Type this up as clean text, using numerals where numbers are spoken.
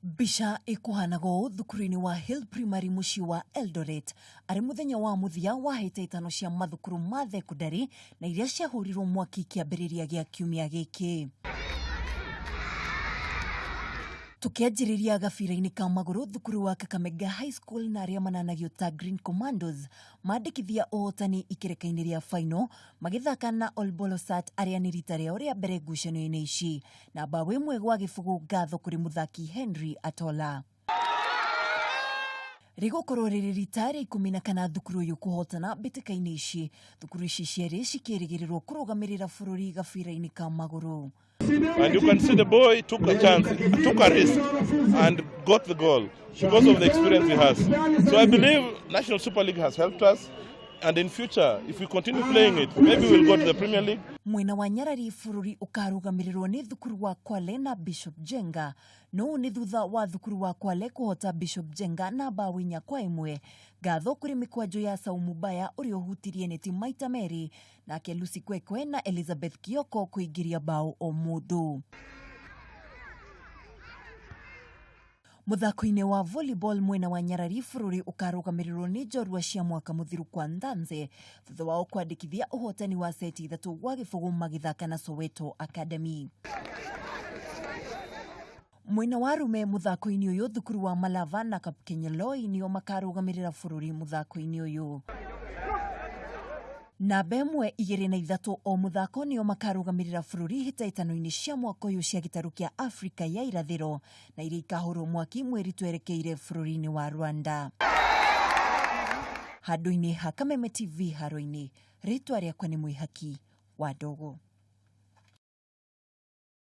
Mbica ĩkũhanaga ũũ thukuru-inĩ wa Hill Primary mũciĩ wa Eldoret arĩ mũthenya wa mũthia wa hĩtahĩtano cia mathukuru ma thekondarĩ na iria ciahũrirwo mwaki kĩambĩrĩria gĩa kiumia gĩkĩ. Tũkĩanjĩrĩria gabira-inĩ ka magũrũ thukuru wa Kakamega High School na arĩa mananagio ta Green Commandos mandĩkithia ũhotani ikereka-inĩ rĩa final magĩthaka na Olbolosat arĩa nĩ rita rĩao rĩa mbere ngucanio-inĩ ici na mbaũ ĩmwe gwa gĩbũgũ ngatho kũrĩ mũthaki Henry Atola. Rĩgũkorwo rĩrĩ rita rĩa 14 thukuru ũyũ kũhotana mbĩtĩka-inĩ ici, thukuru ici cierĩ cikĩrĩgĩrĩrwo kũrũgamĩrĩra bũrũri gabira-inĩ ka magũrũ. And you can see the boy took a chance, took a risk, and got the goal because of the experience he has. So I believe National Super League has helped us. And in future, if we continue playing it, maybe we'll go to the Premier League. Mwena wa Nyarari bũrũri ũkarũgamĩrĩrwo nĩ thukuru wa Kwale na Bishop Jenga. No ũũ nĩ thutha wa thukuru wa Kwale kũhota Bishop Jenga na mbaũ 4-1. Ngatho kũrĩ mĩkwanjo ya Saumu Baya ũrĩa ũhutirie neti maita merĩ, nake Lucy Kwekwe na Elizabeth Kioko kũingĩria mbaũ o mũndũ. Mũthako-inĩ wa volleyball mwena wa Nyarari bũrũri ũkarũgamĩrĩrwo nĩ njorua cia mwaka mũthiru kwa Ndanze thutha wao kwandĩkithia ũhotani wa seti 3-0 magĩthaka na Soweto Academy. Mwena wa arume mũthako-inĩ ũyũ thukuru wa Malava na Kapkenyeloi nĩo makarũgamĩrĩra bũrũri mũthako-inĩ ũyũ. Namba 1, 2 na 3 o mũthako nĩo makarũgamĩrĩra bũrũri hĩtahĩtano-inĩ cia mwaka ũyũ cia gĩtarũ kĩa Afrika ya irathĩro na iria ikahũrwo mwaki mweri twerekeire bũrũri-inĩ wa Rwanda. Handũ-inĩ ha Kameme TV haro-inĩ, rĩtwa rĩakwa nĩ Mwĩhaki wa Ndogo.